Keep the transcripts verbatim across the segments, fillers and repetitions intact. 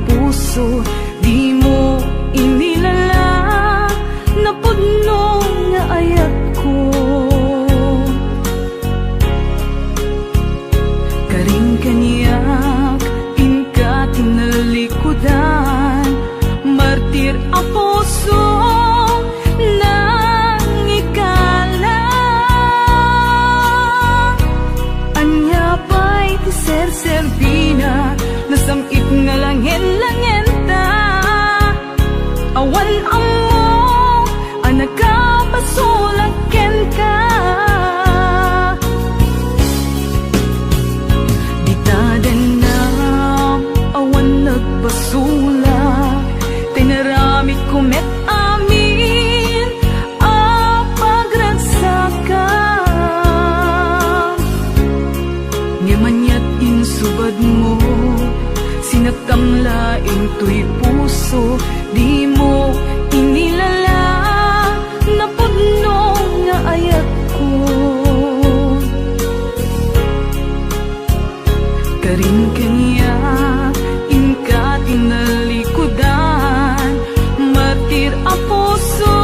Puso, dimo inilala, napudno nga ayatko. Karin kaniak, inka tinalikudan, martir a puso, nangikala. Ania pay ti serserbina, nasam-it nga langen-langenta. Awan ammo a nakabasolak kenka. Dita dennam, awan nagbasolak. Tinaramidko met amin a pagragsakam. Ngem aniat insubadmo, sinaktam laeng toy puso, dimo inilala, napudno nga ayatko. Karin kaniak, inka tinalikudan, martir a puso,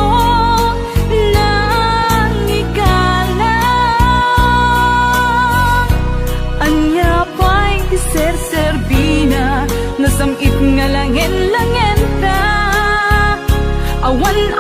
nangikala. Ania pay ti serserbina, nasam-it nga langen-langenta. Awan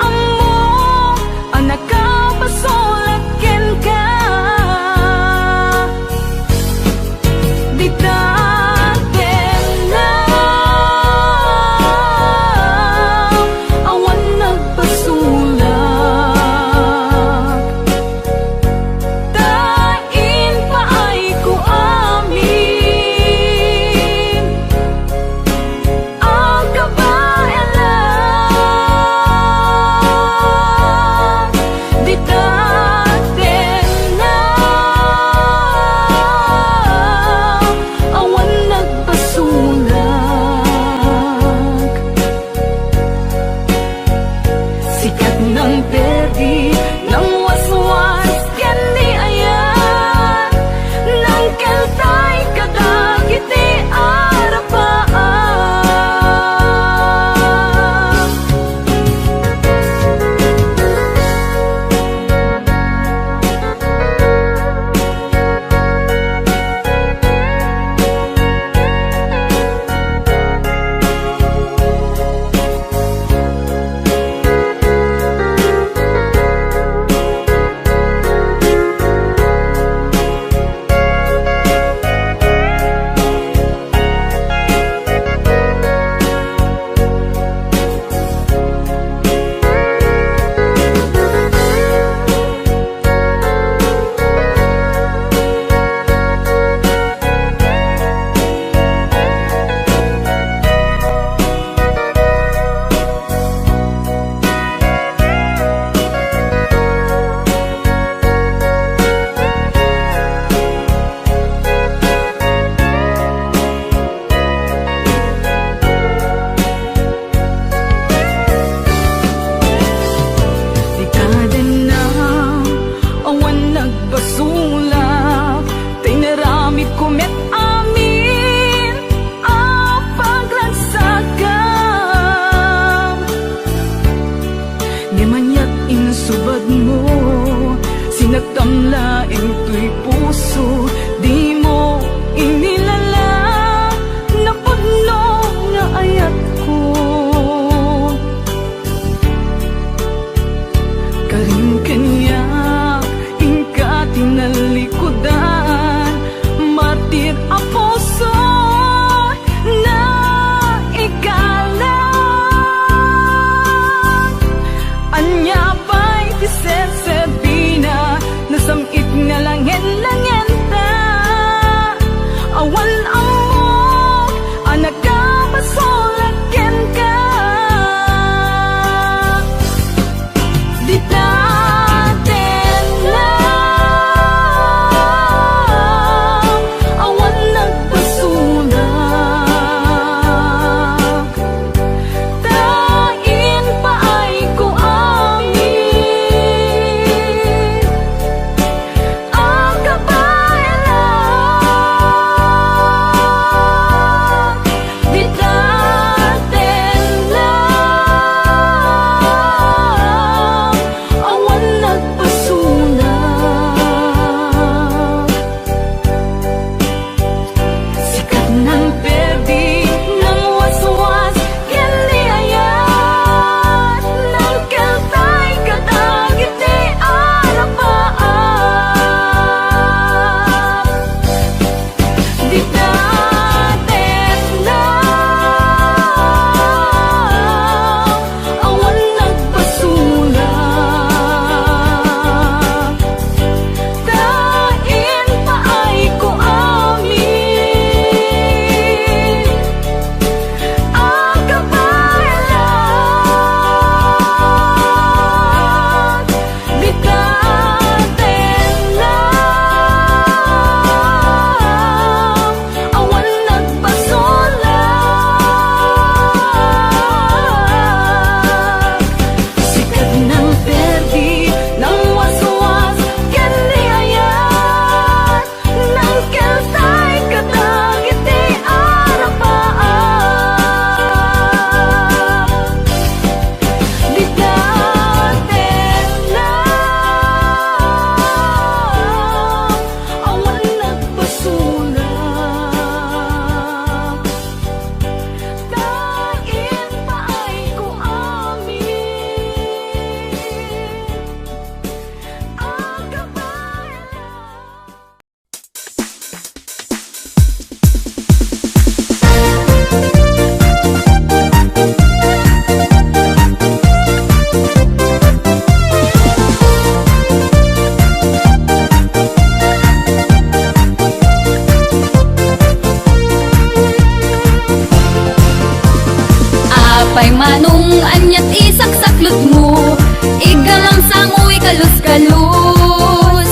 Pay manong aniat isaksaklutmo, iggamam samo ikalus-kalus.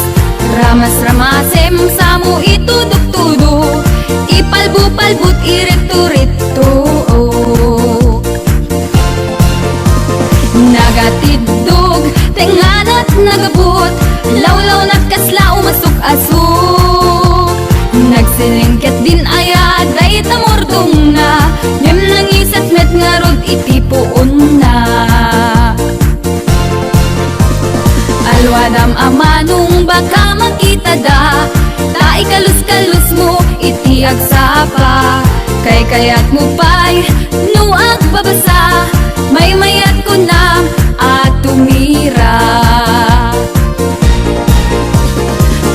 Ramas-ramasem samo itudok-tudok, ipalbo-palbot iritto-ritto. Nagatiddog, tengnganak nagabut, lawlawnak kasla umasuk-asuk. Nagsileng ketdin aya dayta murdongna, ngem nangiset met ngarud iti puonna. Alwadam a manong baka makitada, ta ikalus-kalusmo iti agsapa. Kaykayatmo pay no agbabasa, maymayat kunam a tumira.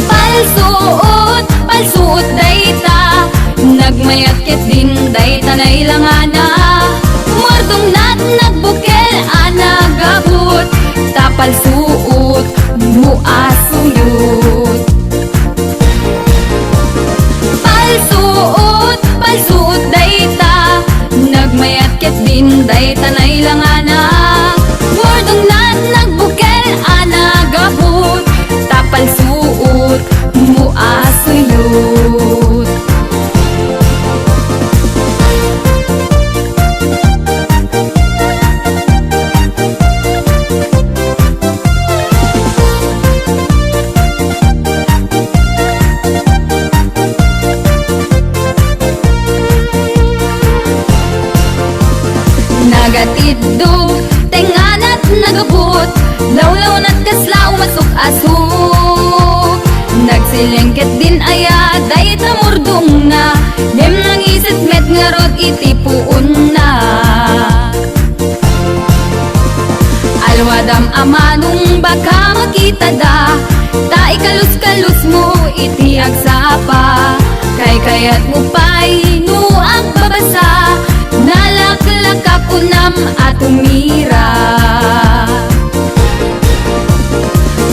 Palsuot, palsuot dayta, nagmayat ketdin dayta nailangana. Murdongnak nagbukel a nagabut, ta palsuot mo a suyot. Palsuot, palsuot dayta, nagmayat ketdin dayta nailangana. Murdongnak nagbukel a nagabut, ta palsuot mo a suyot. Nagatiddog, tengnganak nagabut, lawlawnak kasla umasuk-asuk. Nagsileng ketdin aya dayta murdongna, ngem nangiset met ngarud iti puonna. Alwadam a manong baka makitada, ta ikalus-kalusmo iti agsapa. Kaykayatmo pay no agbabasa, nalaklaka kunam a tumira.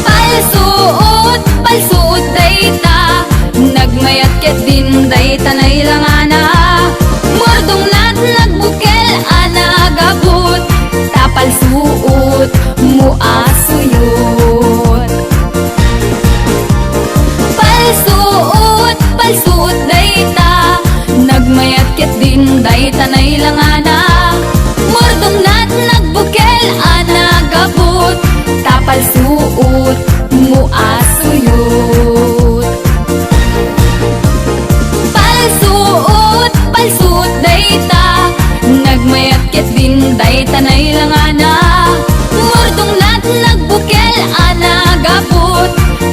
Palsuot, palsuot dayta, nagmayat ketdin dayta nailangana. Murdongnak nagbukel a nagabut, ta palsuot mo a suyot. Palsuot, palsuot dayta, nagmayat ketdin dayta nailangana. Murdongnak nagbukel a nagabut, ta palsuot mo a suyot. Palsuot, palsuot dayta, nagmayat ketdin dayta nailangana. Murdongnak nagbukel a nagabut,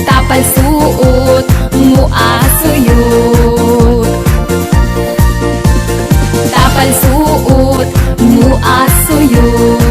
ta palsuot mo a suyot. Ta palsuot mo a suyot.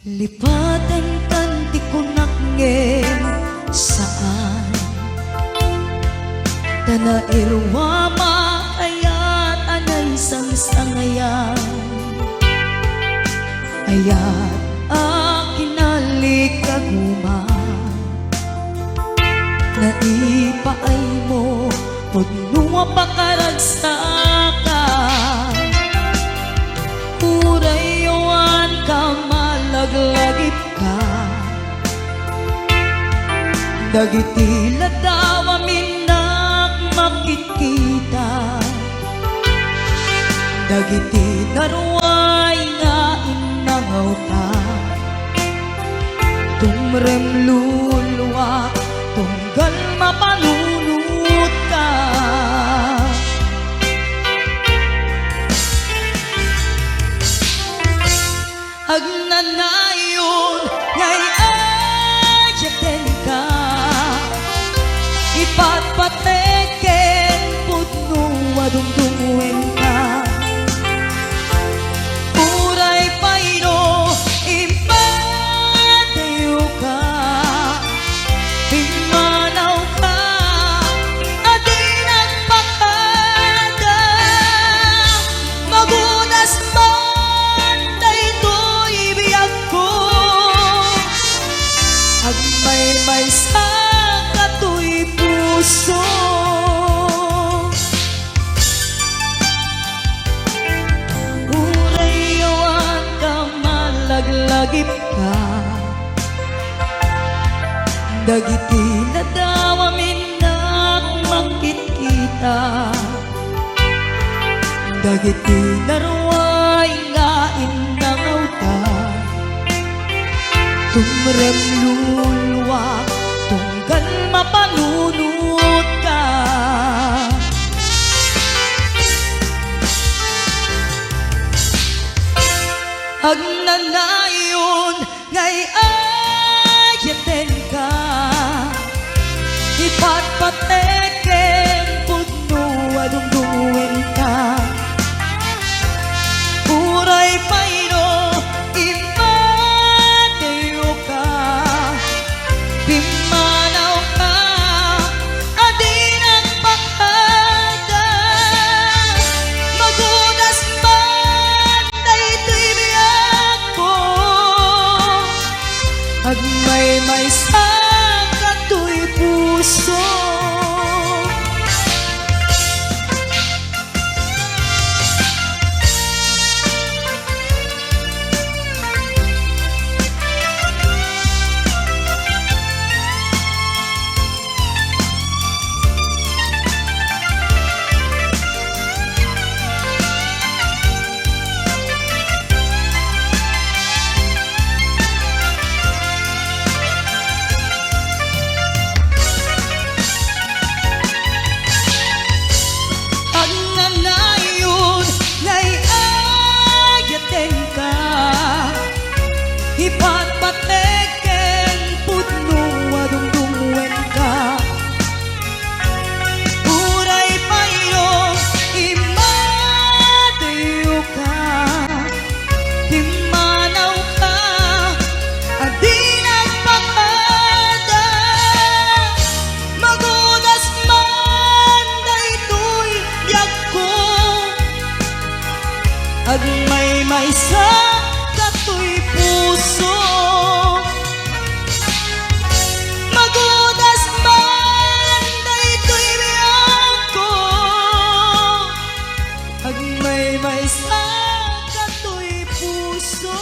Lipatenkan ti kunak ngem saan. Ta nairuamak ayat a naisangsangayan. Ayat a kinalikaguman. Naipaaymo pudno a pakaragsakan. Uray awan ka malaglagipka. Dagiti ladaw a minnak makitkita. Dagiti daruay nga innangawta. Tumrem luluak tunggal mapanunotka. Agnanayon nga iyayatenka, ipatpatek ken pudno a dumdumngegka. Uray pay no impatayka, Maysa katoy puso. Uray awan ka malaglagip ka. Dagiti nadawam innak makitkita. Dagiti naruay nga innangawta. Tumrem luluak tunggal mapanunotka. Agnanayon nga ay-ayatenka, ipatpatek ken pudno a dungdungenka. Uray pay no immadayoka, pimmanawka a dinak pakada. Magudas man daytoy biagko, agmaymaysa katoy puso. Agnanayon nga ay-ayatenka, ipatpatek ken pudno a dungdungenka. Uray pay no immadayoka, pimmanawka a dinak pakada. Magudas man daytoy biagko, agmaymaysa katoy puso. Magudas man daytoy biagko, agmaymaysa katoy puso.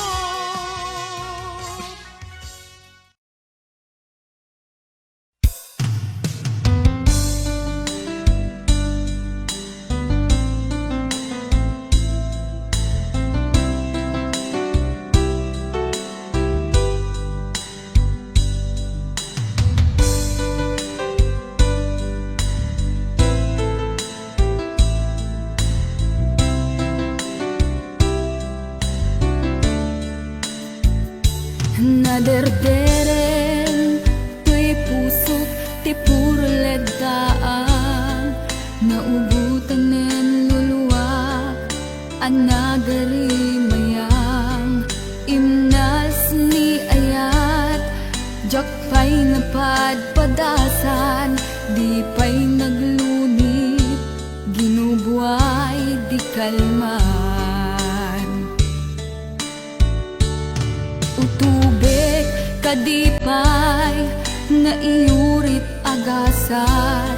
Naderdereng toy pusok ti puro leddaang, naugotanen luluak a nagarimayang. Imnas ni ayat, diak pay napadpadasan, di pay naglunit, ginubuay di kalman. Utubek kadi pay nga iyurit a gasat,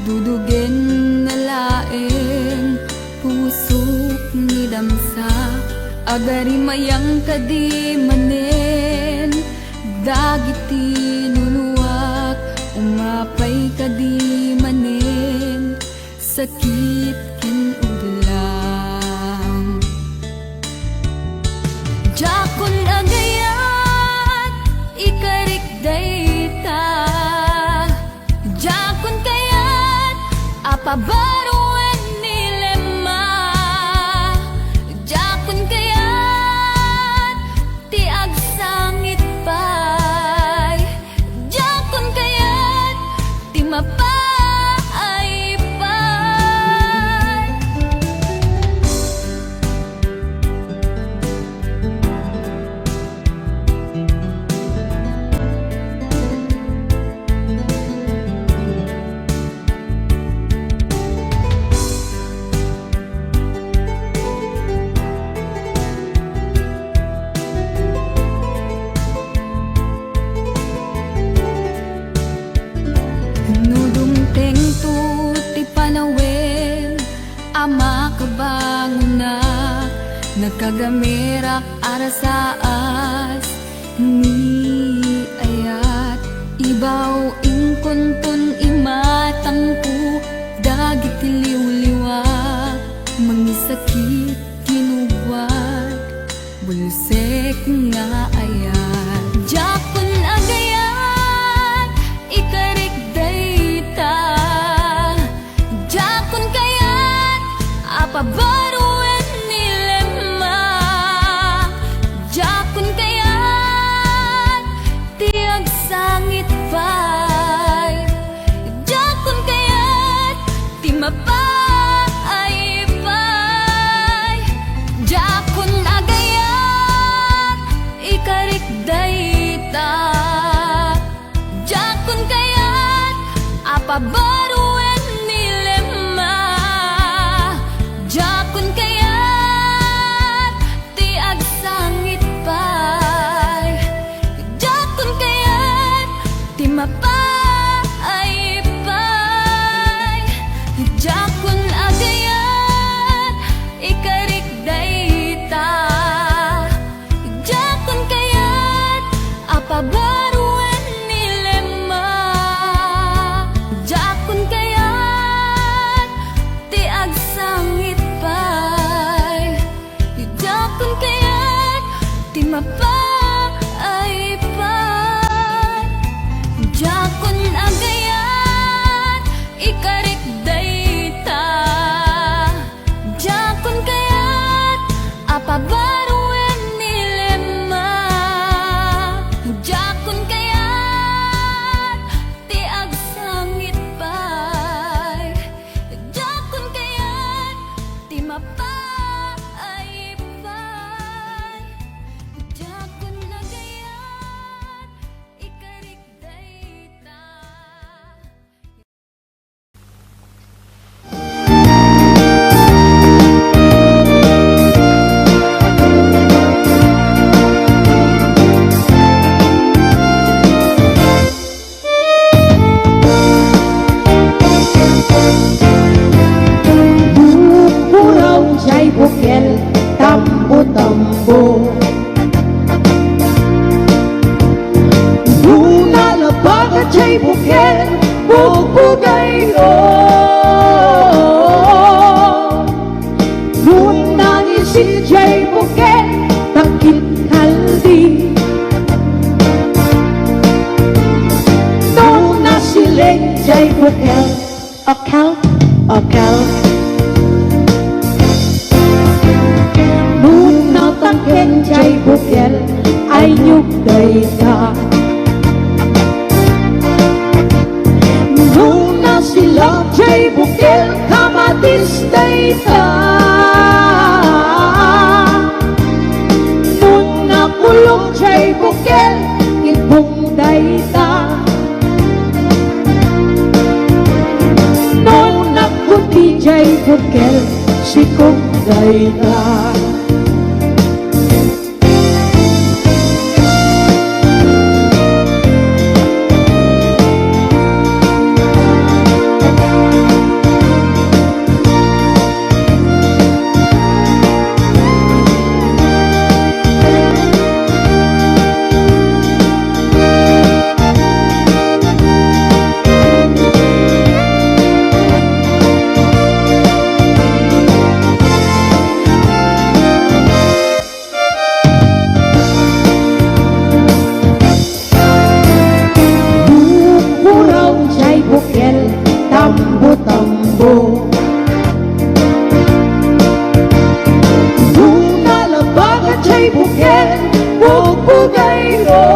dudugen na laeng pusok ni damsa. Agarimayang kadi manen dagiti luluak, umapay kadi manen sakit ken udlang. Diakon agayat ikarik dayta. Diakon kayat a pabaruen ni Lema. Diakon kayat ti agsangit pay. Diakon kayat ti mapaay pay. Makabangonak, nagkagamirak a rasaas, ni ayat, ibaw inkunton imatangko, dagiti liwliwa, mangisakit, kinugwad, bulsek nga ayat. Diakon agayat, ikarik dayta. Diakon kayat a pabaruen ni Lema. Diakon kayat ti agsangit pay. Diakon kayat ti mapaay pay. Diakon agayat, ikarik dayta. Diakon kayat a pabaruen ni Lema. Diakon kayat ti agsangit pay. Diakon kayat ti mapaay pay. Diakon agayat, ikarik dayta. Diakon kayat a pabaruen ni Lema. Diakon kayat ti agsangit pay. Diakon kayat ti mapaay pay. Diakon agayat, ikarik dayta. Diakon kayat a pabaruen ni Lema. Diakon kayat ti agsangit pay. Diakon kayat ti mapaay pay. Diakon agayat, ikarik dayta. Bukuraw jay bukel, tambo-tambo. Nuna labaga jay bukel, bugbugayro. Nuna isit jay bukel, takit kaldi. Nuna siling jay bukel, okel, okel. Nuna tangken jay bukel, aynyog dayta. Nuna silak jay bukel, kamatis dayta. Nuna kulok jay bukel, imbong dayta. Nuna kuti jay bukel, sikog dayta. Bukuraw jay bukel, tambo-tambo. Nuna labaga jay bukel, bugbugayro.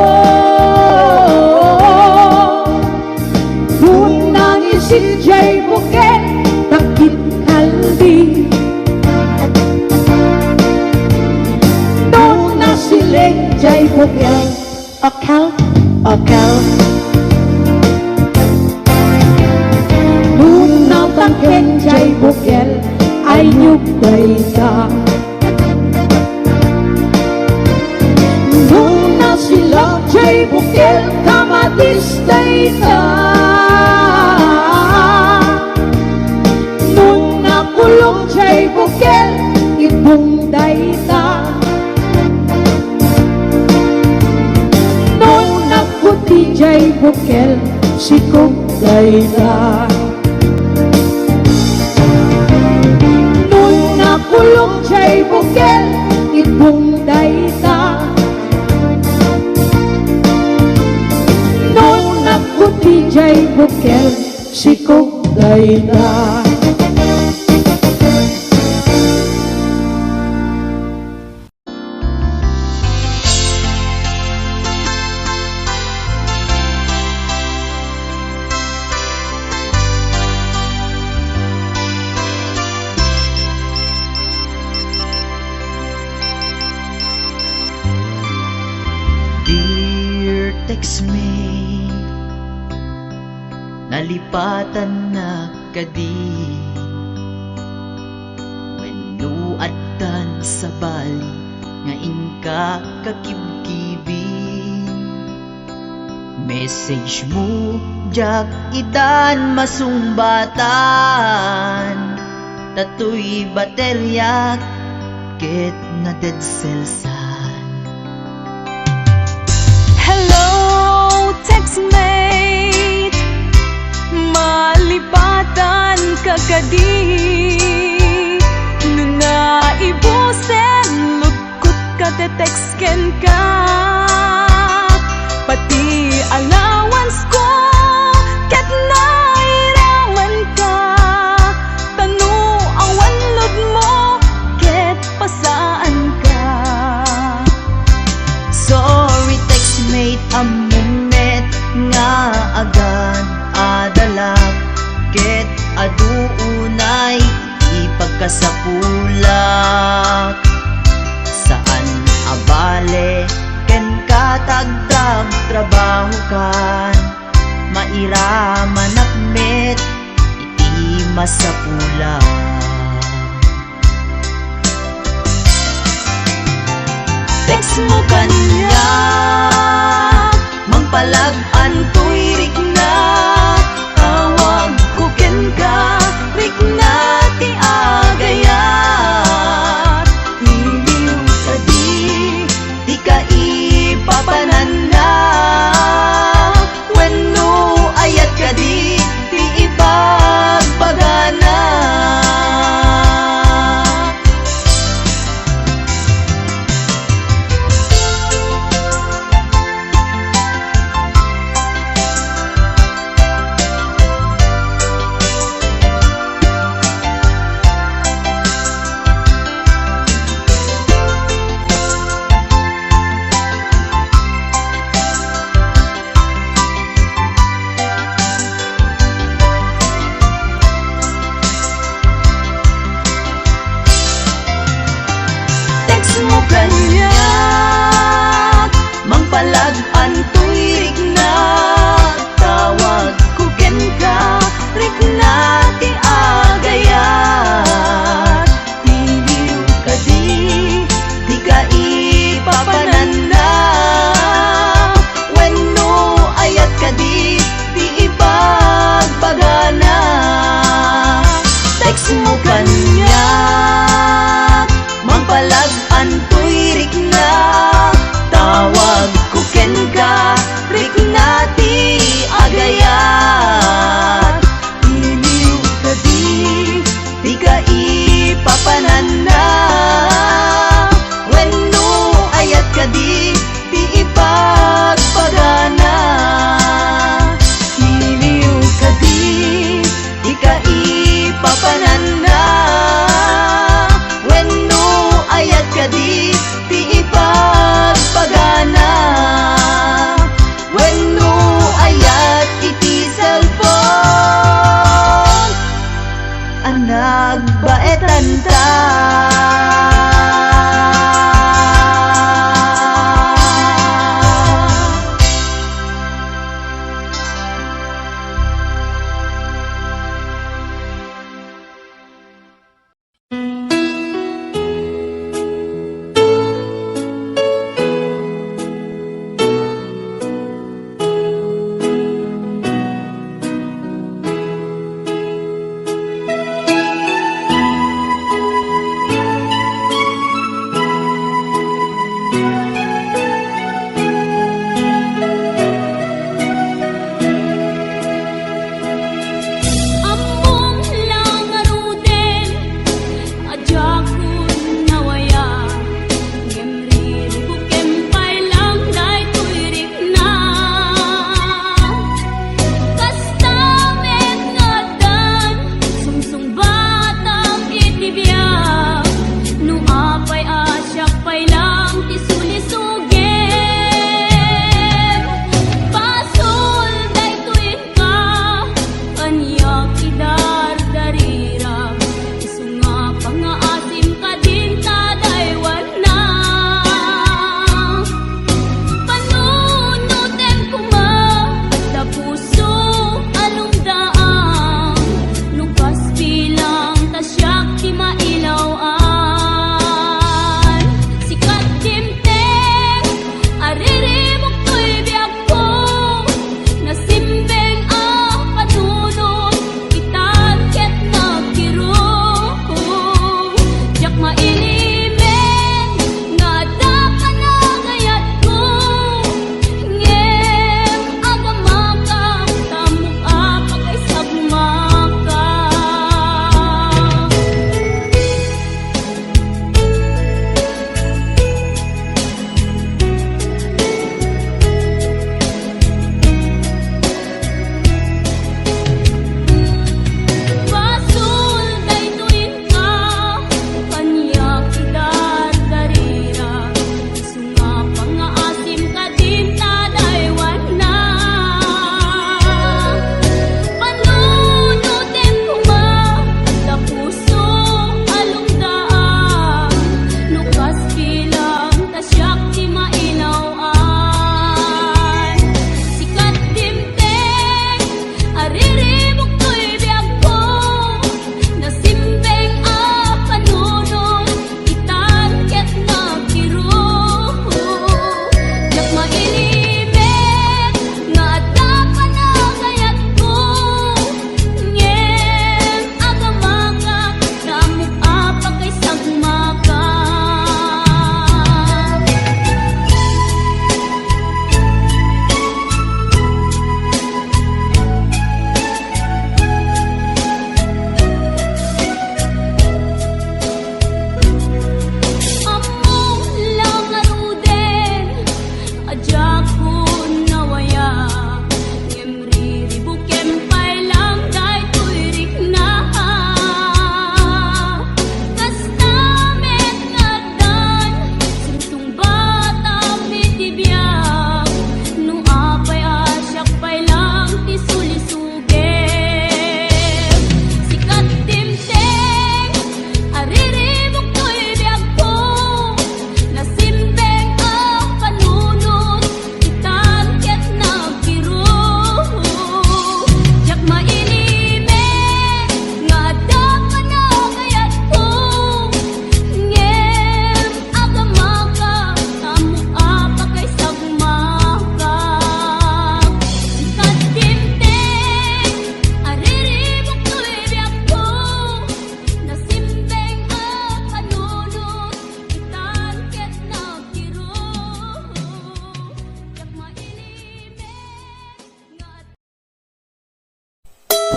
Nuna isit jay bukel, takit kaldi. Nuna siling jay bukel, okel, okel. Nuna tangken jay bukel, aynyog dayta. Nuna silak jay bukel, kamatis dayta. Nuna kulok Bukel, ibong dayta. No nagkuti jay bukel, sikog dayta. No nakulong jay bukel, ibong dayta. No nagkuti jay bukel, sikog dayta. Dear textmate, nalipatannak kadi? Wenno addan sabali nga inka kakibkibi? Message mo diak itan masungbatan, ta toy bateriak ket na-dead cellsan. Hello, textmate! Malipatan ka kadi? No naibusen, lugkot ka, te-text kenka. Pati allowance ko, ket nairaman ka. Ta no awan load mo, ket pasaanka. Sorry, textmate, ammom met nga agad-adalak, ket adu unay iti pagkasapulak. Saan a bale kenka ta agtrabtrabahokan, mairamanak met iti masapulak. Text mo kaniak, mangpalag-an toy rikna, tawag ko kenka, rikna ti agayat. Iliw kadi ti kaipapananna, wenno ayat kadi ti ibagbagana?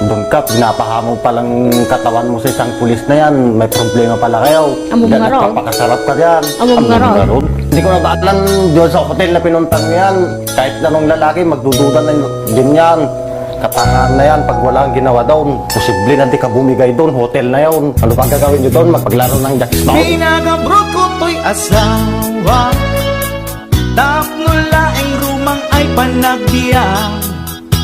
Don Cap, napahamo palang katawan mo sa isang pulis na yan. May problema pala kayo. Among Diyan ngarod. Nagpapakasarap ka diyan. Among Among ngarod. ngarod. Hindi ko na baalan doon sa hotel na pinuntahan mo yan. Kahit anong lalaki, magdududa na din yan. Katangahan na yan pag walang ginawa doon. Posible na di ka bumigay doon. Hotel na yun. Ano pa gagawin nyo doon? Magpaglaro ng jackstone? Pinagabrot ko to'y asawa. Tapno laeng rumang ay panagbiag.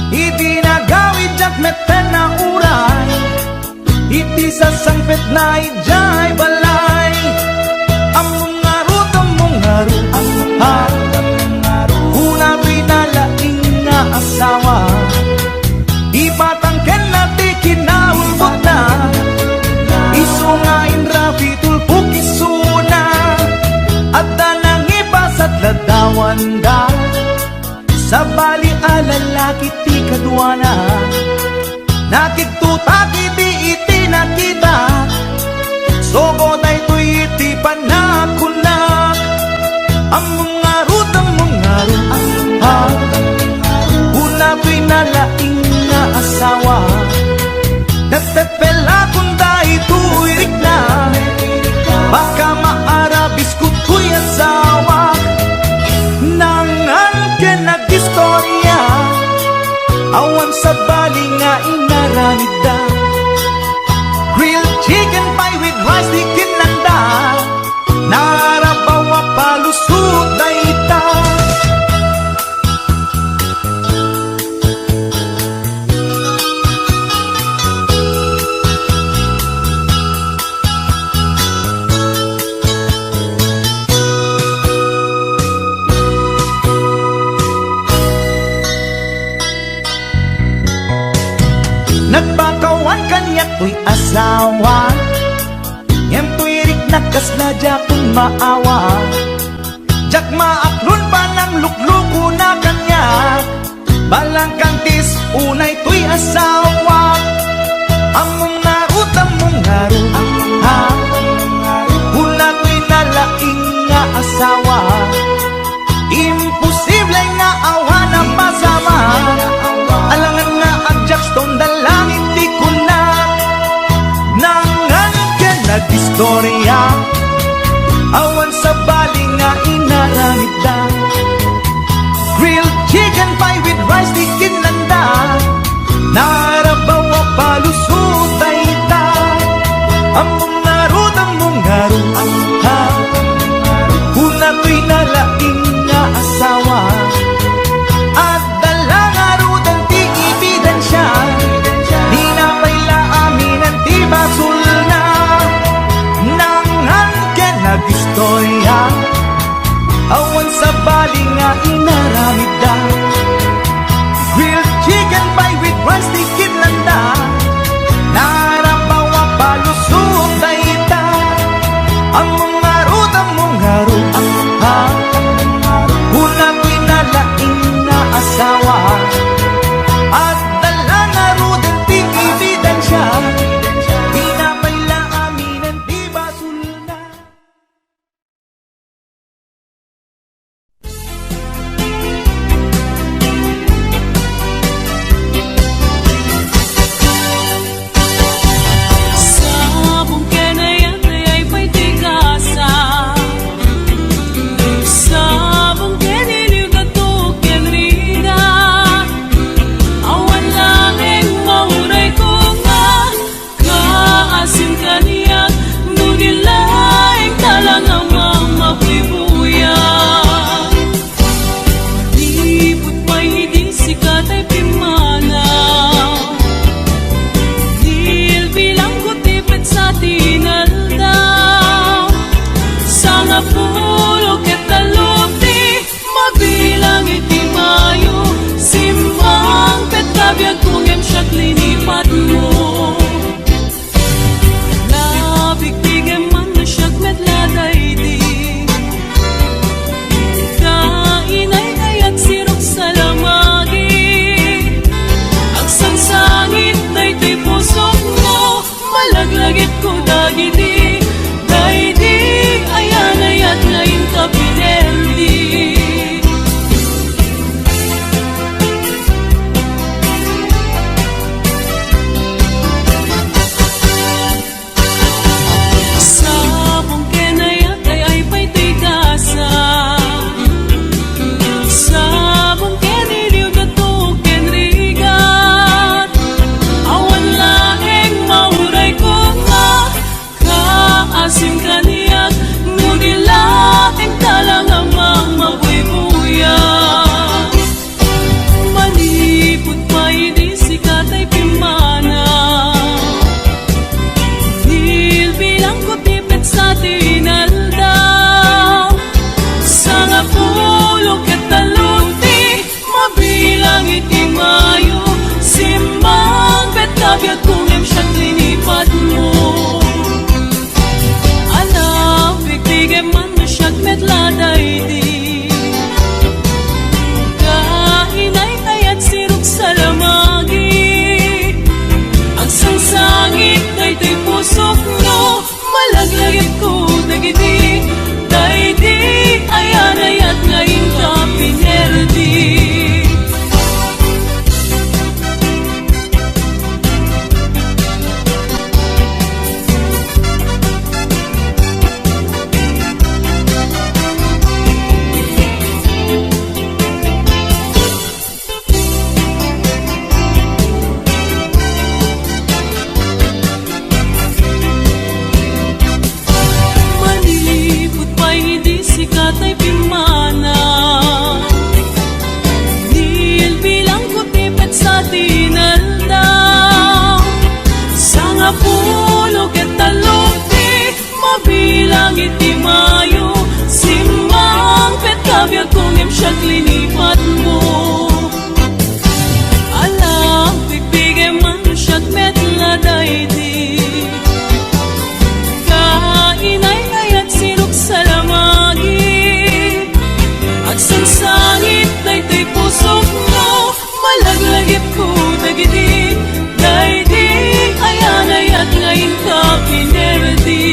Iti nagawid diak metten a uray, iti sasangpet na idiay balay. Ammom ngarud, ammom ngarud, ha? Kuna toy nalaing nga asawa. Ipatangkenna ti kinaulbodna. Isu nga inrabi tulbok isuna. Adda nangipasat ladawanda. Sabali a lalaki ti kaduana, nakigtutak idi iti nakita. Sugo daytoy iti panagkunnak. Ammom ngarud, ammom ngarud, ha? Kuna toy nalaing nga asawa. Nagpepelakon daytoy rikna, baka maarabisko toy asawa. Nangan ken nag-istorya, awan sabali nga inaramidda. Grilled chicken pie with rice ti kinnanda, narabaw a palusot dayta. Nagpakawan kaniak toy asawa, ngem toy rikna kasla diakon maawa. Diak maaklon panangluklukona kaniak. Balangkangtis unay toy asawa. Ammom ngarud, ammom ngarud, ha? Kuna toy nalaing nga asawa. Imposible nga awan a masama. Alangan nga agdiak stone da langit ti kuna. Nangan ken nag-istorya, awan sabali nga inaramidda. Grilled chicken pie with rice ti kinnanda, narabaw a palusot dayta. Napulo ket tallo ti mabilang iti Mayo, simmangpet ti biagko ngem siak linipatmo. Alam, pigpigem man siak met la daydi. Kainay-ayat sinok salamagi. Agsangsangit daytoy pusok no malaglagipko dagiti daydi ayan-ayat nga inka pinerdi.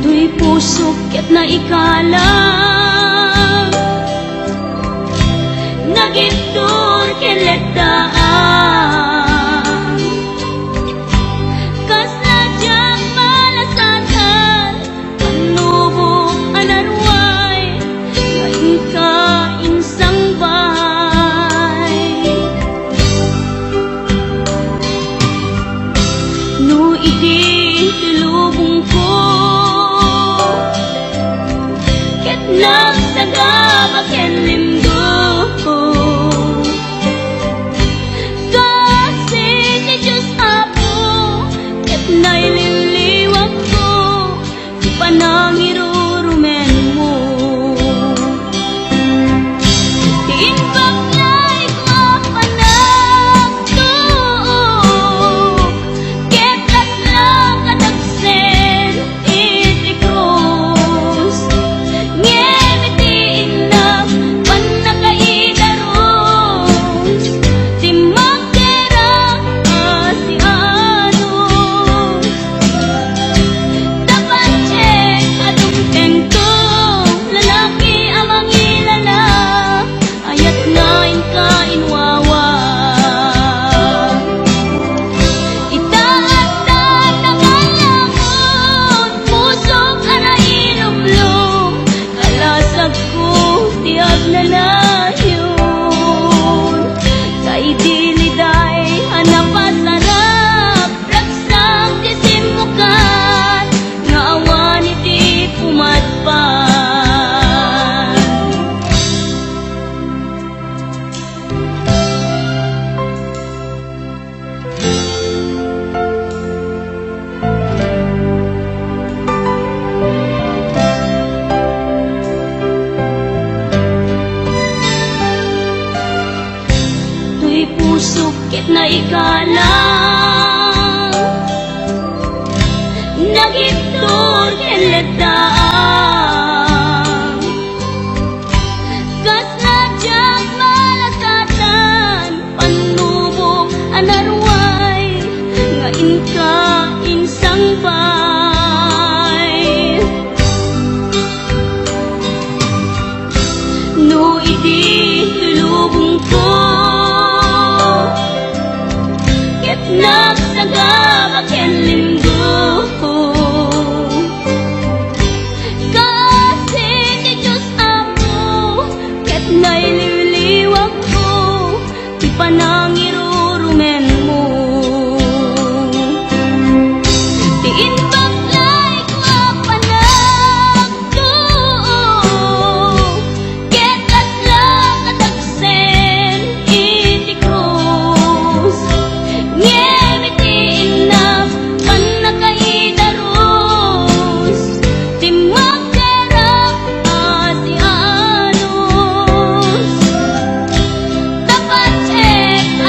Toy pusok ket naikalang, nagittor ken letdaan. Kasla diak malasatan, pannubok a naruay, nga inka insangbay. No idi ti lubongko, ket nagsagaba ken limdo. Kasi ti Dios, Apo, ket nailiwliwakko ti panangirurumenmo. Ti imbag nga ikaw a panagtuok, ket kasla kadagsen iti krus. Ngem iti innak pannakaidarus, ti magderak a sianus. Tapattek a tungtengto, lalaki a mangilala, ayat nga inka inwawa. Ita adda nakalamon, pusok a nailublo, kalasagko ti agnanayon. Kay diliday a napasarap, ragsak ti simmukan, nga awan iti pumadpad. Toy pusok ket naikalang, nagittor ken letdaan. Kasla diak malasatan, pannubok a naruay, nga inka insangbay. No idi ti lubongko, ket nagsagaba ken limdo. Kasi ti Dios, Apo, ket nailiwliwakko ti panangirurumenmo. Ti imbag nga ikaw a panagtuok, ket kasla kadagsen iti krus. Ngem iti innak pannakaidarus, ti magderak a sianus. Tapattek a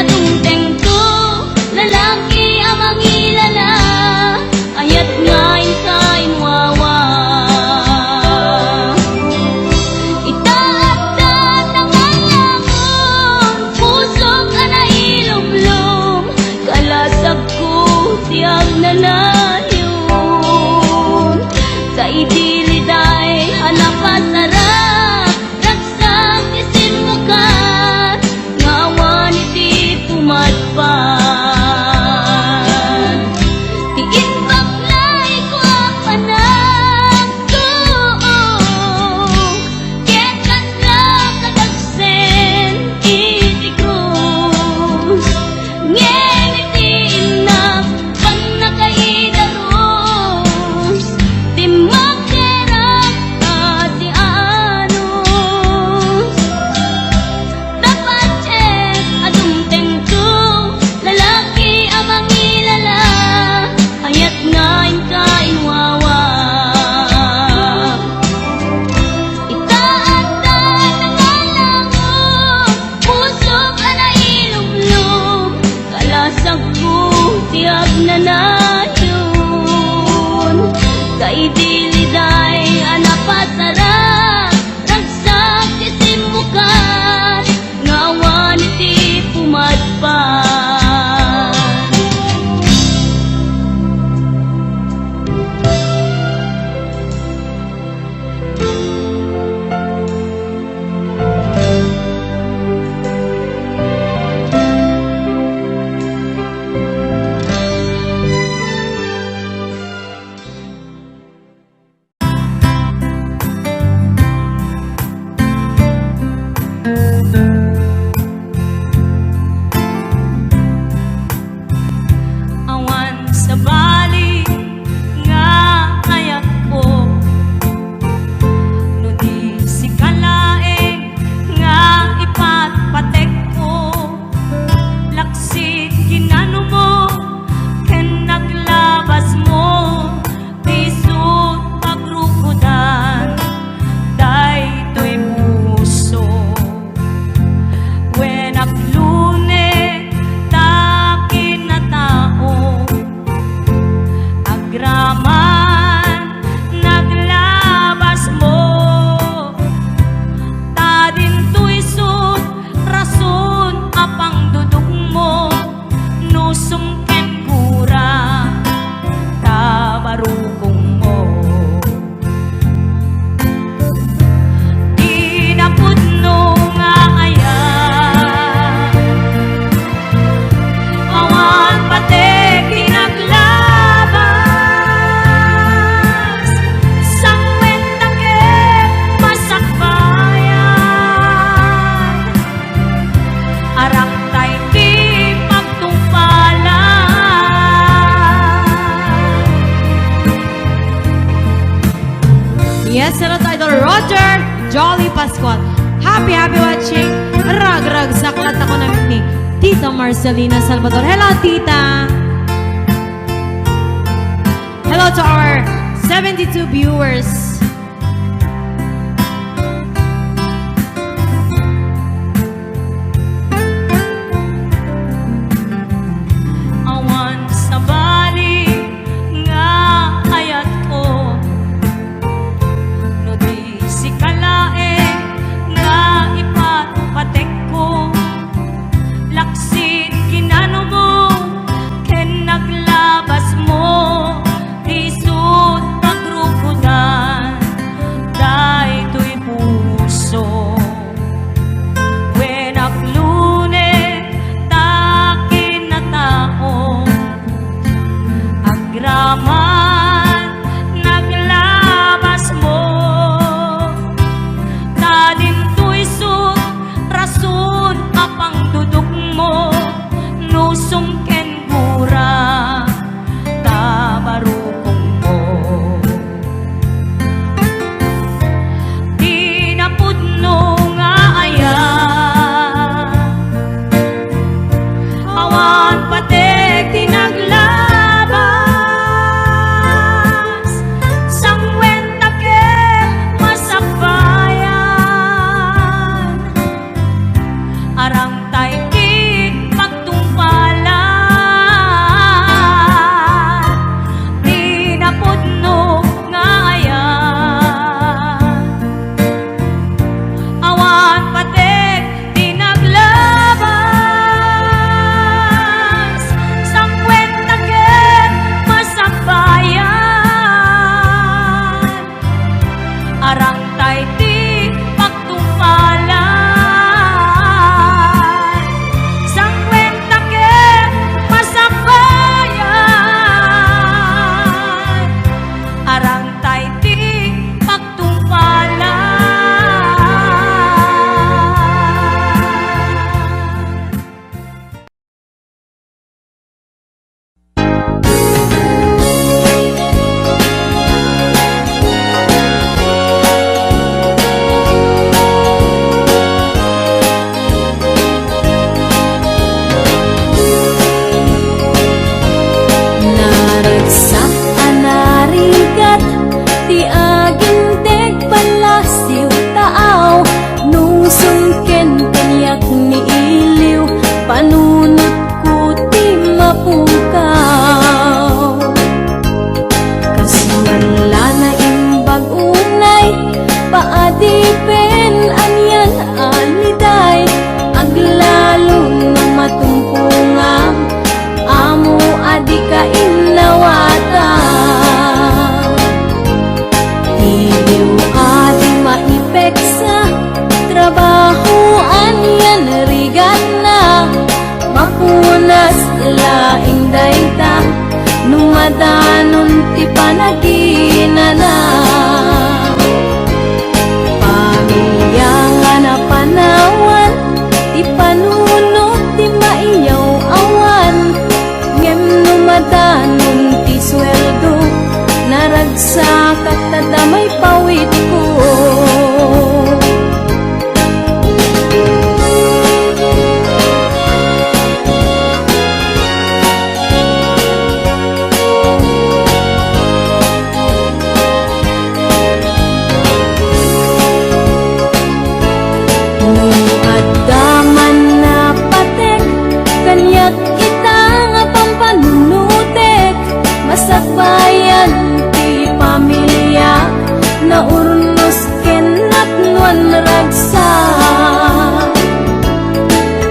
Arangtay ti pagtungpalan. Yes, hello to Idol Roger Jolly Pascual. Happy, happy watching. Ragragsak latta ko na ni Tita Marcelina Salvador. Hello, Tita. Hello to our seventy-two viewers. Awan sabali nga ayatko no di sika laeng nga ipatpatekko. Laksid kinanumo ken naglabasmo, ti isut' pagrukodan daytoy puso. Wen aglunen ta kinatao, agraman naglabasmo, ta dinto isut' rason a pangdudukmo, nusong ken gura ta barukongmo. Ti napudno nga ayat, awan pateg ti naglabas, sanguen ta ket masakbayan. Arangtay ti pagtungpalan, ti napudno nga ayat. Awan pateg ti naglabas, sanguen ta ket masakbayan. Arangtay ti pagtungpalan, sanguen ta ket masakbayan. Arangtay ti pagtungpalan. Naragsak a narigat ti aginteg, pallasiw, taaw, nusong ken kaniak ni iliw, panunotko ti mapukaw. Kasuan la naimbag unay, paadipen anian a liday, aglalo no matumpongam, ammo a dika innawatan. Iliw a di maipeksa, trabaho anian rigatna, mapunas laeng dayta no madanon ti panaginana. Pamilia nga napanawan ti panunot ti maiyaw-awan, ngem no madanon ti sueldo, naragsakak ta damay pawitko. No adda man napateg kaniak ita nga pampanunotek, masakbayan ti pamiliak, naurnos ken napnoan ragsak.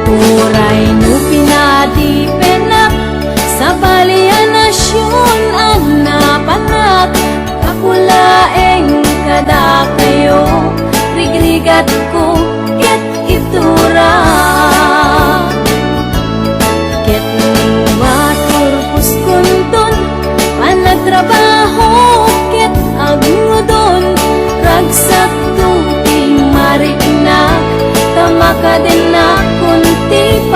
Uray no pinadipenak, sabali a nasion a napanak, gapu laeng kadakayo, rigrigatko ket iturak. Ket no maturposkonton, panagtrabaho ket agnudon, ragsakto ti mariknak, ta makadennakon ti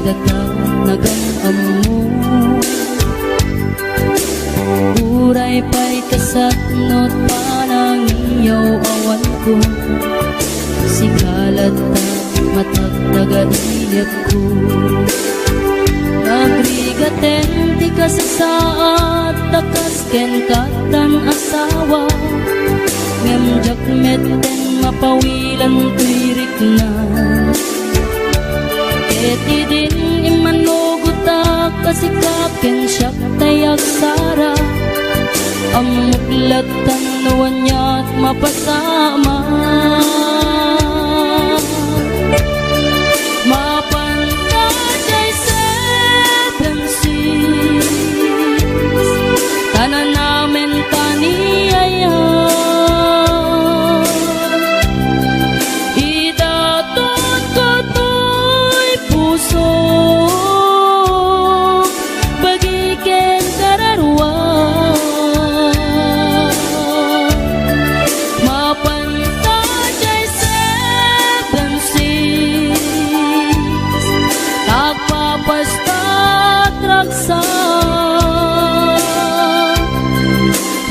Nagam-ammo, uray pay kasatnot panangiyaw-awanko, sika latta matagtagailipko. Nagrigaten ti kasasaad ta kas ken kattan asawa, ngem diak metten mapawilan toy rikna. Ket idin immanugotak a sika ken siak tay agsara, ammok lattan no aniat mapasama. Mapan ta jay seven six, ta nanamen ta ni aya. Idatotko toy pusok, bagi ken kararua. Mapan ta jay seven six, agpapastat raksa.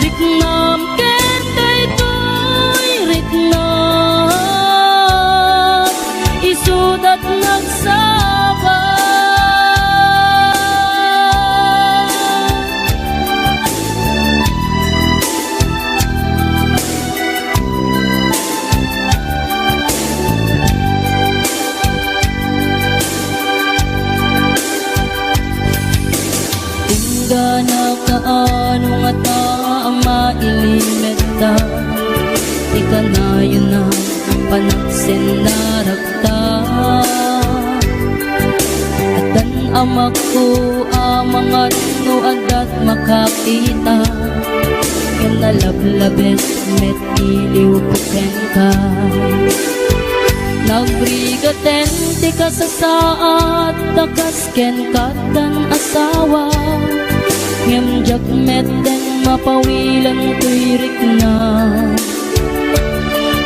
Riknam ken daytoy riknam, isudat nagsaba. Inggana kaano ngata a mailimetta ti kanayon a panagsennarakta. Addan amakko a mangan no addat makakita, ken nalablabet met iliwko kenka. Nagrigaten ti kasasaad ta kas ken kattan asawa, ngem diak metten mapawilan toy rikna.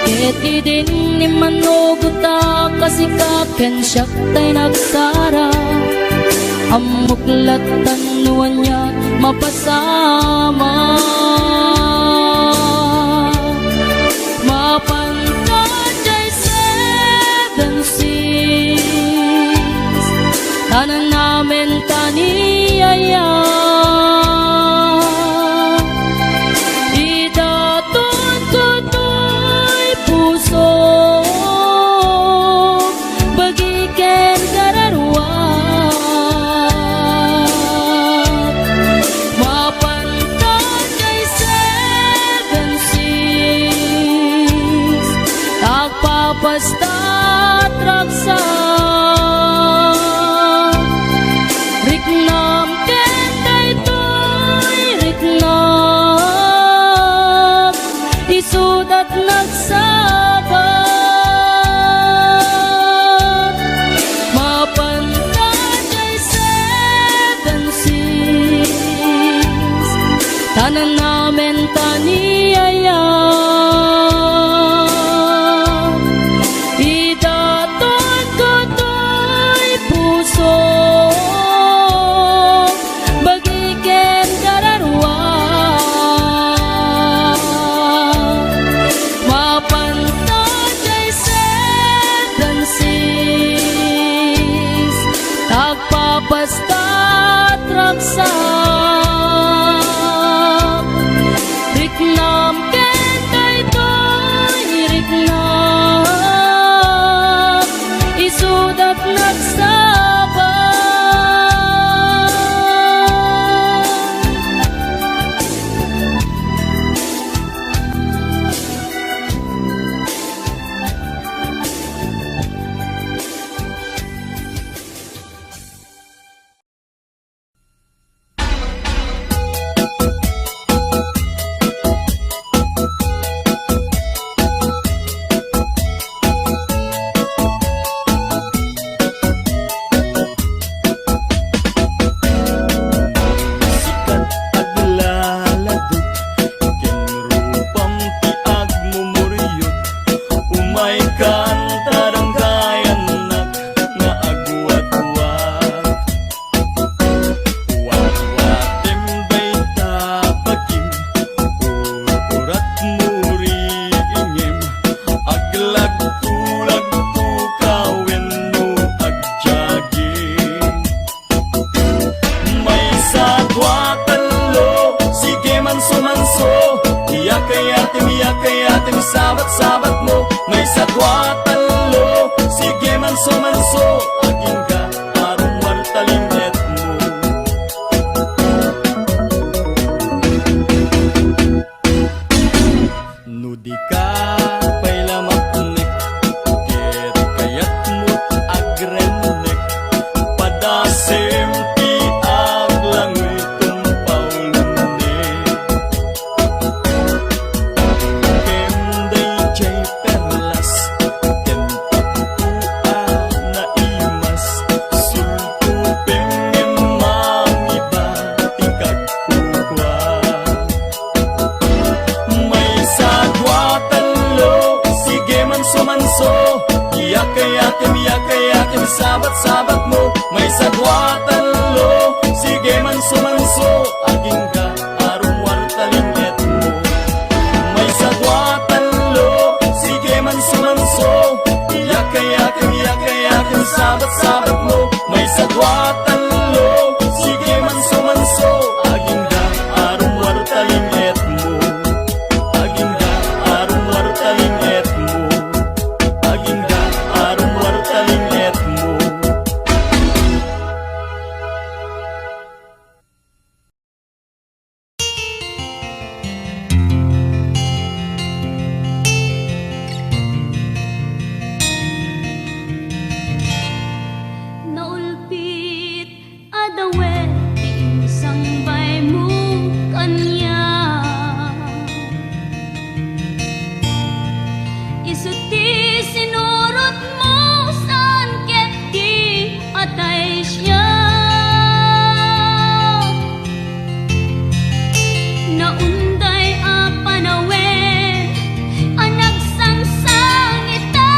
Ket idin immanugotak a sika ken siak tay nagsara, ammok lattan no ania mapasama. Mapan ta jay seven six, ta nanamen ta ni aya. Idatotko toy pusok, bagi ken kararua. Mapan ta jay seven six, agpapastat raksa. Riknam ken daytoy riknam, isudat nagsaba. Mapan ta jay seven six, ta nanamen ta ni aya. Idatotko toy pusok, bagi ken kararua. Mapan ta jay seven six, agpapastat raksa. Riknam ken daytoy riknam, isudat nagsaba. Sabatmo, maysa, dua, tallo, sige, manso, manso, agingga a rummuar ta lin-etmo. No dika pay la mapnek, ket kayatmo agrennek, padasem ti aglangoy tumpaw lunek. Ken daydiay perlas, ken tappo a naimas, sultupem ngem mangiba ti kagkukua. Maysa, dua, tallo, sige, manso, manso. Iyakayakem, iyakayakem, sabat, sabatmo. Maysa, dua, tallo, sige, manso, manso. Agingga a rummuar ta lin-etmo. Maysa, dua, tallo, sige, manso, manso. Iyakayakem, iyakayakem, sabat, sabatmo. Maysa, dua, tallo, sige, manso, manso. Agingga a rummuar ta lin-etmo. Agingga a rummuar ta lin-etmo. Agingga a rummuar ta lin-etmo. Naulpit a dawen ti insangbaymo kaniak. Isu ti sinurotmo saan ket ti atay siak. Naunday a panawen a nagsangsangita,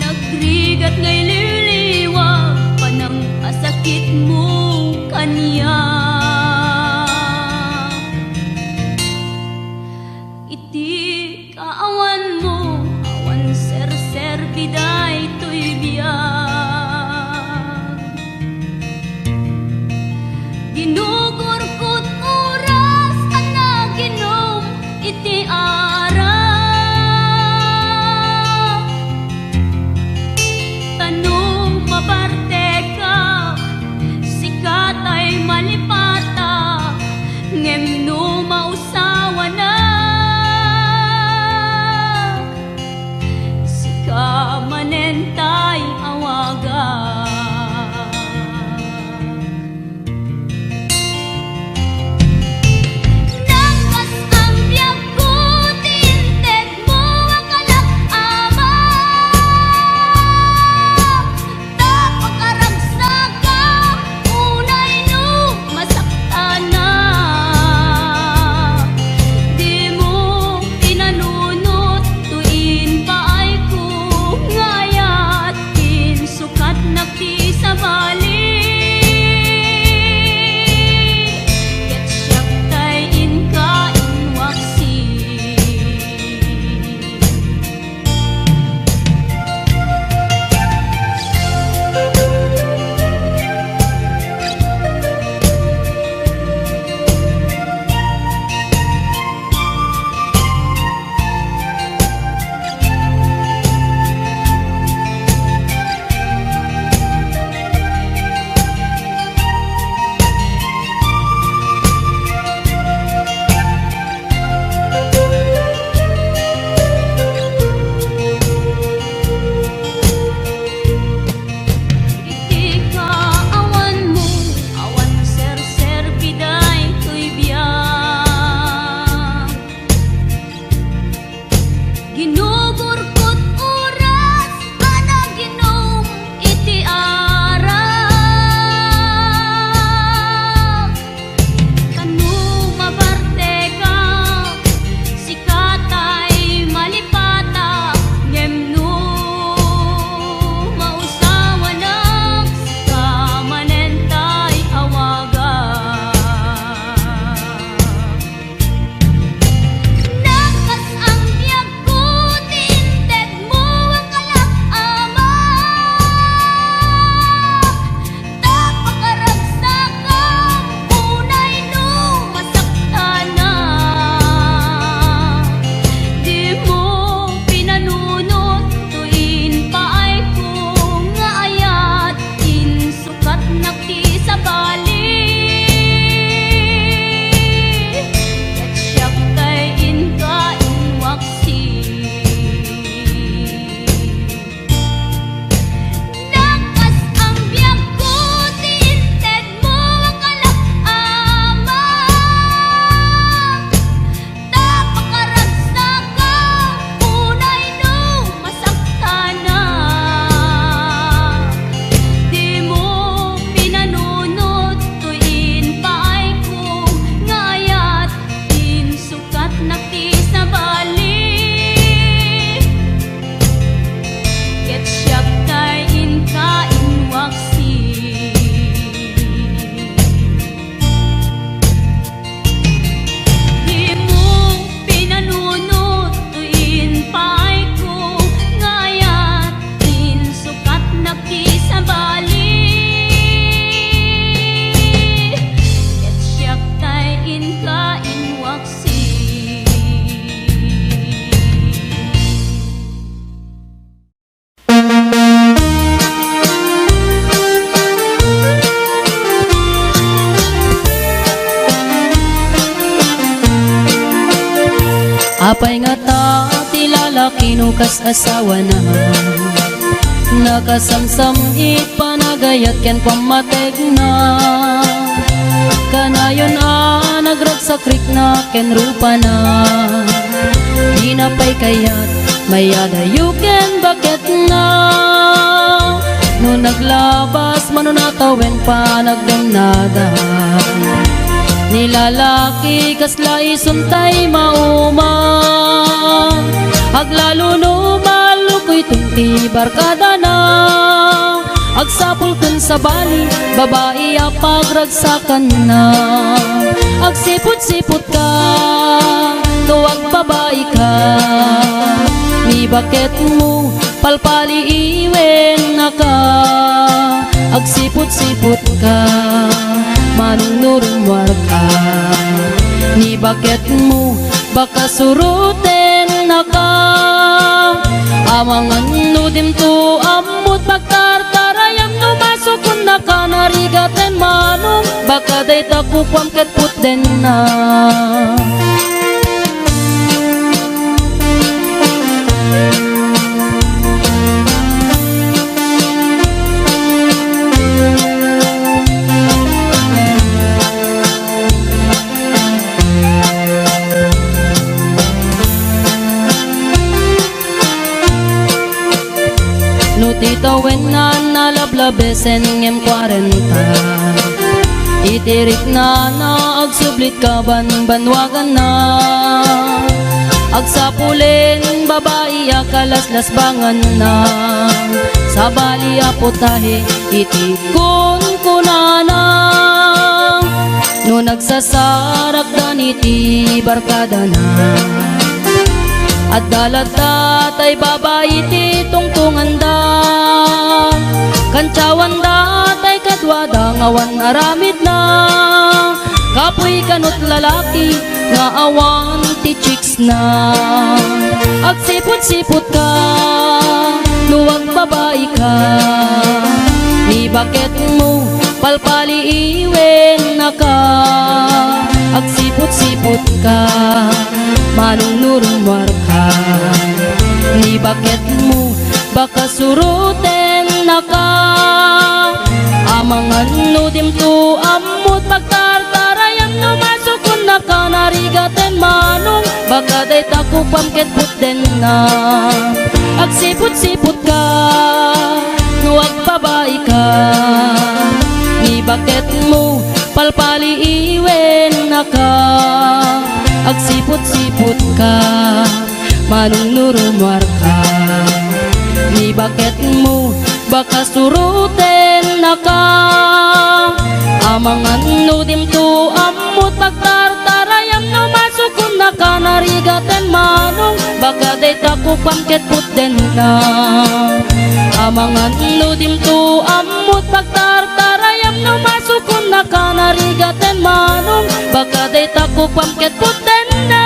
nagrigat nga ililiwa, panang a sakitmo kaniak. Iti kaawanmo, awan serserbi daytoy biag. Ginugurkot oras a naginum iti arak. Ta no maparteka, sika tay Kino kas asawana, nakasamsam it panagayat ken pammategna. Kanayon a nagragsak rikna ken rupana, dina pay kayat mayadayo ken baketna. No naglabas mano natawen panagdennada, ni lalaki kasla isuntay mauma. Aglalo no mallukoy ti barkadana, agsapul ken sabali, babai a pagragsakanna. Agsiput-siputka, no agbabaika, ni baketmo, palpaliiwennaka. Agsiput-siputka, manunurumwarka, ni baketmo, baka surutennaka. Amangan no dimto ammot pagtartarayam, no masukonnaka narigat ti manong, baka dayta kukuam ket putdenna. No ti tawenna nalablabesen ngem kuarenta, iti riknana agsublit kabanbanwaganna. Agsapulen babai a kalaslasbanganna, sabali a putahe iti kunkunana. No nagsasarakdan iti barkadana, adda latta tay babai ti tungtunganda. Kantiawanda tay kaduada nga awan aramidna. Kapuy kano ti lalaki nga awan ti chicks na. Agsiput-siputka, no agbabaika, ni baketmo, palpaliiwennaka. Agsiput-siputka, manunurumwarka, ni baketmo, baka surutennaka. Amangan no dimto ammot pagtartarayam, no masukonnaka narigat ti manong, baka dayta kukuam ket putdenna. Agsiput-siputka, no agbabaika, ni baketmo, palpaliiwennaka. Agsiput-siputka, manunurumwarka, ni baketmo, baka surutennaka. Amangan no dimto ammot pagtartarayam, no masukonnaka narigat ti manong, baka dayta kukuam ket putdenna. Amangan no dimto ammot pagtartarayam, no masukonnaka narigat ti manong, baka dayta kukuam ket putdenna.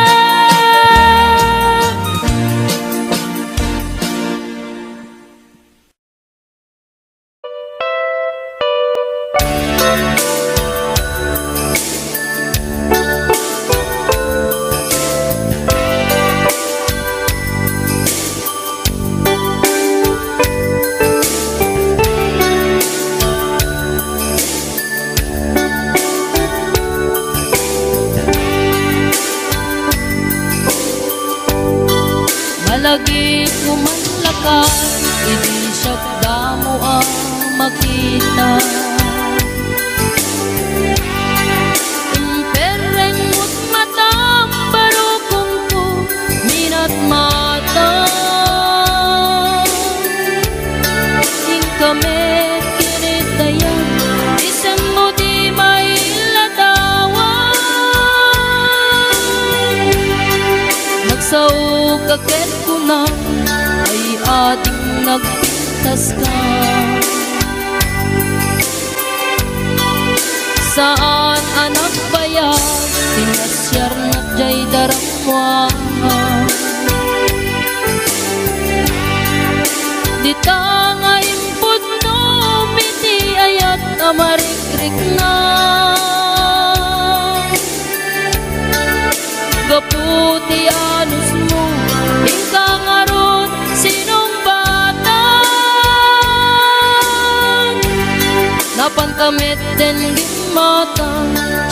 Malagipko man lakat, idi siak damo a makita. Imperreng mo't matam, barukonko, minatmata. Inka met kinitayam, isemmo ti mailadawan. Nagsaoka ket kunam, ay adik nagpintaska. Saan a nagbayag, pinasiarnak jay darammuan. Dita nga impudnom iti ayat a marikrikna. Gapu ti anusmo, inka ngarud Kametten gimmata,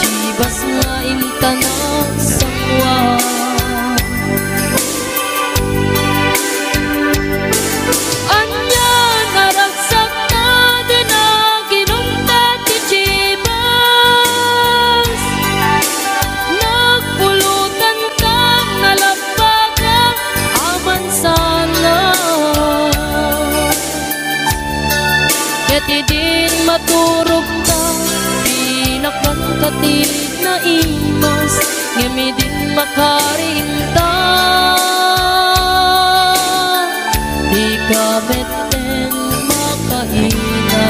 Chivas nga intanak sangua. Ania nga ragsakta, dina ginungkat ti Chivas. Nagpulutanka, nalabbaga, aman sana. Ket idin maturogta, pinakanka ti naimas, ngem idin makariingta, dika metten makaina.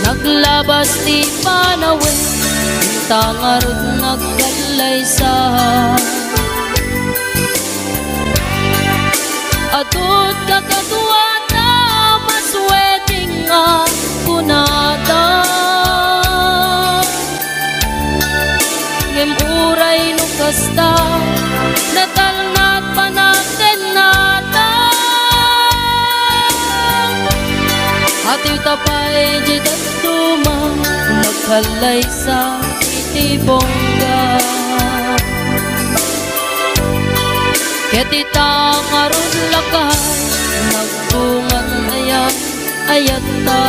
Naglabas ti panawen, inta ngarud nagkallaysa. Adut kakaduata, mas wedding nga kunada. Ngem uray no kasta, natalna ti panagtennata. Atiwta pay diay dadduma, nagkallaysa iti bongga. Ket ita ngarud lakay, nagbungan aya ayatta.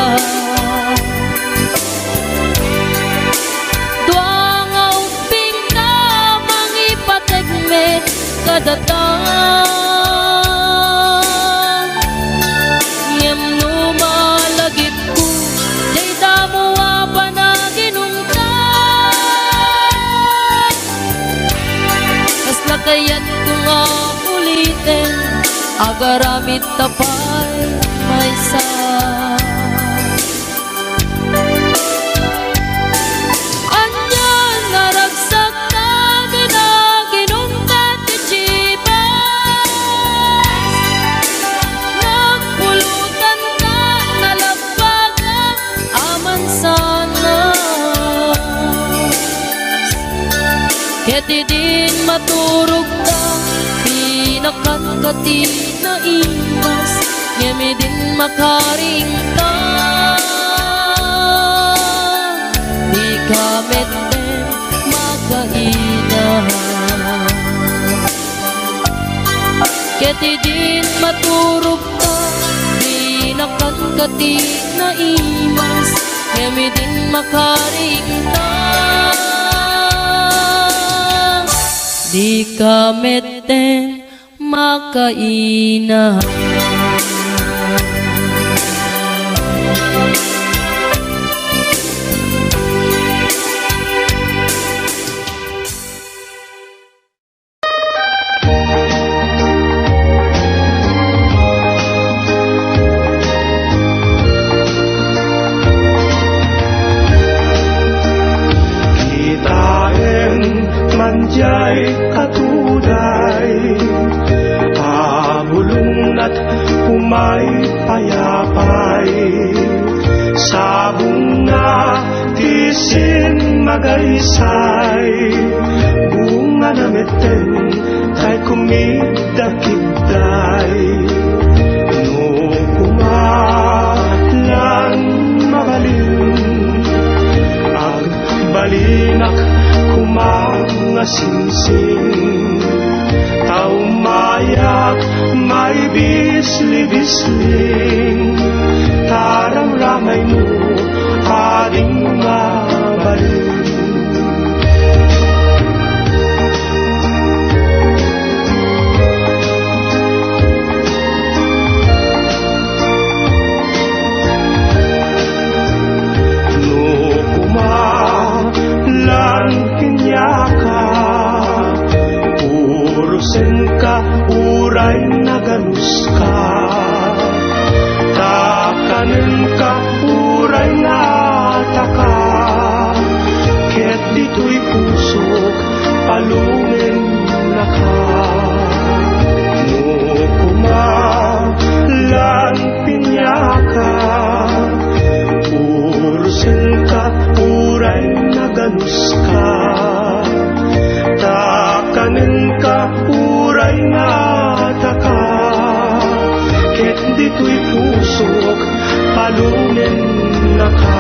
Dua nga ubbingka, mangipategme kadata. Ngem no malagipko, dayta mo a panaginungtan. Kasla kayatko nga uliten, agaramid ta pay maysa. Ania nga ragsakta, dina ginungkat ti Chivas. Nagpulutanka, nalabbaga, aman sana. Ket idin maturogta, pinakanka ti naimas, ngem idin makariingta, dika metten makaina. Ket idin maturogta, pinakanka ti naimas, ngem idin makariingta, dika metten makaina. Kitaem man diay katuday a bulongnat, umay payapay, sabong na ti simmagaysay, bungana metten tay kumidakidday. No koma lan mabalin, agbalinak koma nga singsing, ta umayak maibislibisling, ta ramramaymo a ding mabalin. No koma lan kaniaka, purosenka uray naganuska, ta kanenka uray ngataka, Toy pusok, palumennaka. No koma lan piniaka, urosenka uray naganuska. Takanenka uray nataka. Ket ditoy pusok, palumennaka.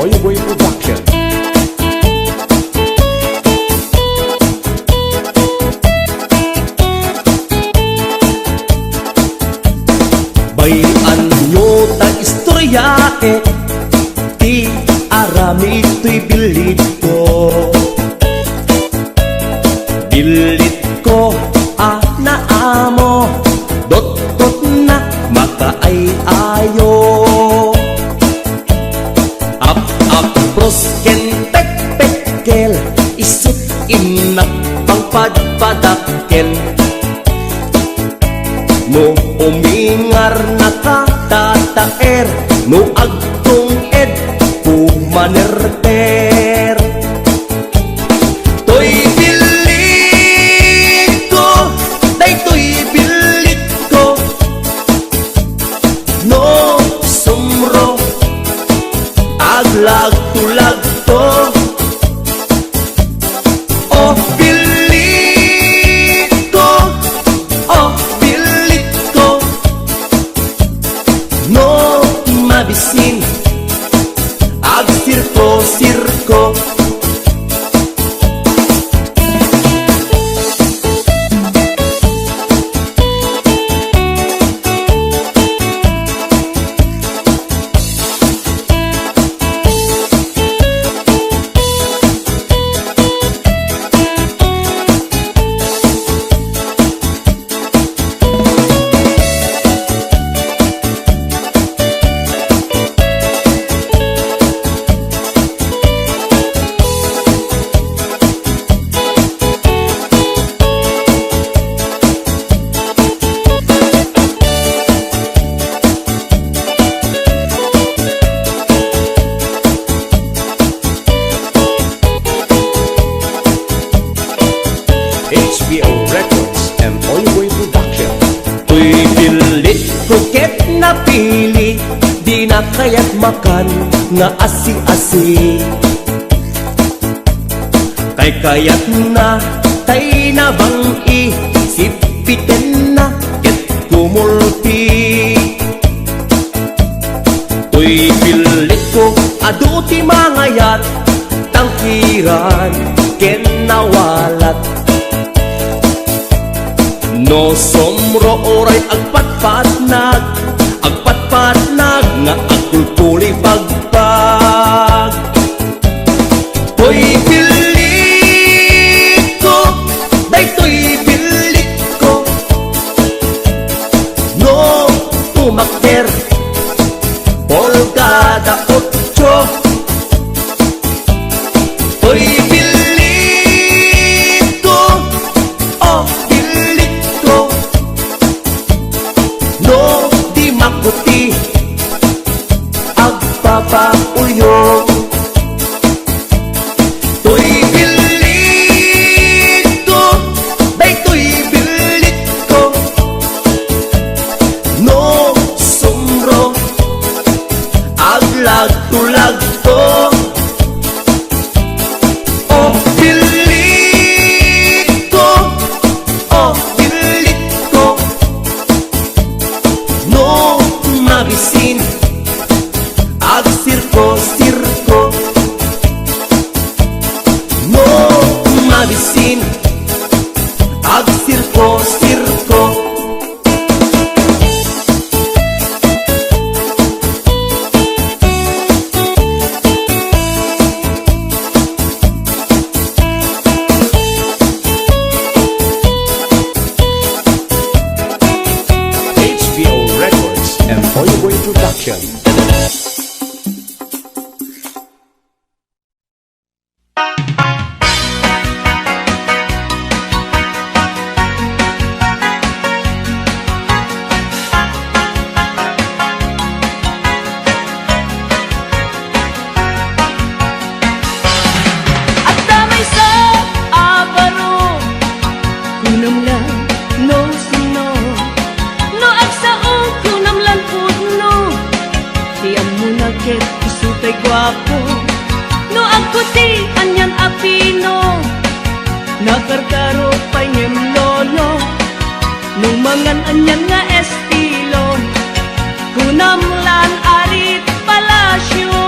Oy Boy Production. Bay-anyo ta istoryaek ti aramid toy billit ko. Billit ko a naamo, dotdotna makaay-ayo. Ap-apros ken pekpekkel, isu't innak pangpadpadakkel. No umingarnaka, tataer, no agtung-ed, pumanerter. Toy billit ko, daytoy billit ko. No sumro, aglagto-lagto. Oh, billit ko, oh, billit ko. No mabisin, agsirko-sirko. H B O Records and Oy Boy Production. Toy billit ko ket napili, dina kayat makan nga asi-asi. Kaykayatna tay nabang-i, sipitenna ket kumulpi. Toy billit ko adu ti mangayat, tangkiran ken nawalat. No sumro uray agpatpatnag, agpatpatnag nga agkulkulipagpag. Toy billit ko, daytoy billit ko. No tumakder, pulgada otso. Toy billit ko, oh, billit ko. No di makuti, agpapauyong. Toy billit ko, daytoy billit ko. No sumro, aglagto-lagto. Oh, billit ko, oh, billit ko. No mabisin, agsirko-sirko. No mabisin, agsirko-sirko. H B O Records and Oy Boy Production. Adda maysa a baro, kunam la no sino. No agsao, kunam lan pudno. Ti ammona ket isu tay guapo. No agkuti, anian a pino. Nakarkaro pay ngem lolo. No mangan, anian nga estilo. Kunam lan arit palasyo.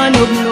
Anub